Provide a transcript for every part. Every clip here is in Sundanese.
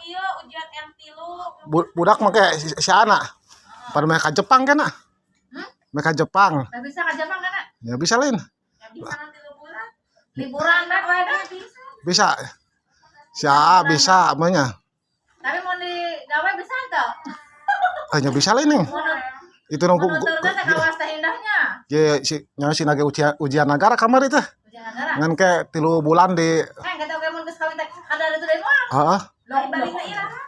Iya, ujian M3. Budak mah kayak si anak. Pada mereka Jepang kan, nak? Hmm? Mereka Jepang. Nggak bisa ke Jepang kan, Nak? Ya bisa lain. Ya bisa nanti 3 bulan. Liburan dah, wae dah. Bisa. Bisa. Si A bisa namanya. Tapi mau digawe bisa enggak? Hanya bisa lain nih. Mau Itu nunggu. mau nuturna teh kawas teh indahnya. Ya si nyawa si naga ujian, ujian negara kamar itu. Ujian negara. Ngan kayak 3 bulan di Eh, enggak tahu kayak mun geus kawin teh ada itu deui mah. Heeh. Loh, Balikna iraha?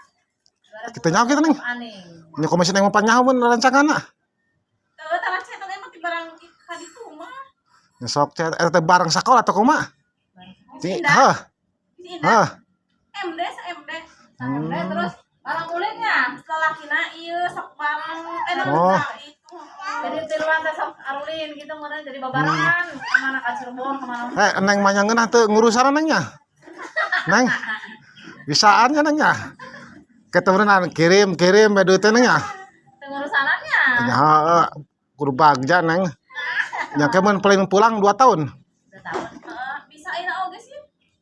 Kita nyawa kita nih. Aneh. Nya komisi neng mau nyaho mun rencangan. Teu tara cetan emang ti barang ka ditu mah. Nya sok cet eta teh bareng sekolah atau kumaha? Si, Indah. hah, Si Indah. hah. MD sa MD. Sampai terus barang kulitnya. Lalakina ieu sok bareng eh Oh. itu. Jadi tiluan teh sok arulin gitu meureun jadi babarengan kemana ka Cirebon kemana. Eh, neng mah ngeunah teu ngurusan nengnya. Neng. Bisaan nya nengnya. Ketemuan kirim kirim bae duit teh nengnya. Teu ngurusanannya. Ya heeh, kudu bagja neng. Nya ke mun paling pulang 2 tahun. 2 tahun. Heeh, bisa ayeuna oge sih.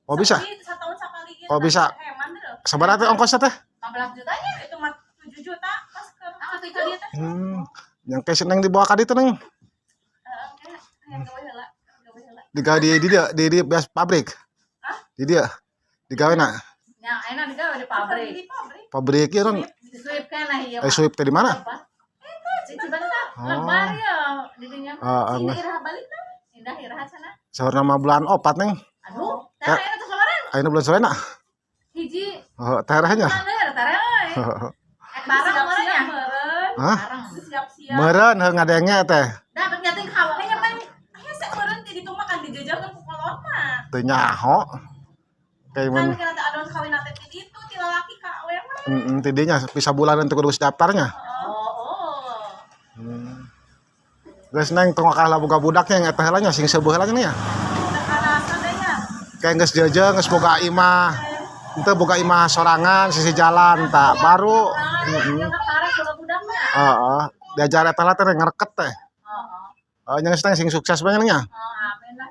Oh bisa. Setahun sekali gitu. Oh, bisa. Heman deh. Sabaraha teh ongkosnya teh? 15 jutanya. Itu mah 7 juta pas ke Ah, ka tujuh. dieu teh. Yang ke neng dibawa ka ditu neng. Heeh, hayang gawe heula. Gawe heula. Digawe di bias pabrik. Hah? Di dia. Digawe na Nya enak digawe di pabrik. Di pabrik. Pabrik ieu kan. Di sweep kan ieu. Eh, sweep teh di mana? Apa? Di Cibaneta. Oh. Lebar ya di dinya. Heeh. Sini iraha balik teh. Indah iraha sana. Saurna mah bulan 4 neng. Aduh, teh ayeuna tuh kemarin. Ayeuna bulan sorena. Hiji. Oh, terehnya. Bulan deui tereh euy. Eh, bareng meureun nya. Meureun. Hah? Bareng. Siap-siap. Meureun heuh ngadenge teh. Dah nyating hawa. Hanya pan hese meureun ti ditu mah kan dijajakeun ku kolot mah. Teu nyaho. Kayak Kan mun kena teh adon kawin teh ti ditu ti lalaki ka awe mah. heeh ti dinya bisa bulanan teu kudu geus daftarnya. Oh. Geus neng tong kalah boga budaknya yang eta heula nya sing seubeuh heula nya. Udah karasa deh nya. Kayak geus jeujeng geus boga imah. Henteu boga imah sorangan sisi jalan tak baru. Heeh. Yang karek boga budaknya. Heeh, diajar eta lah teh ngereket teh. Oh. Oh, nya geus neng sing sukses banyak nya. Oh, amin lah.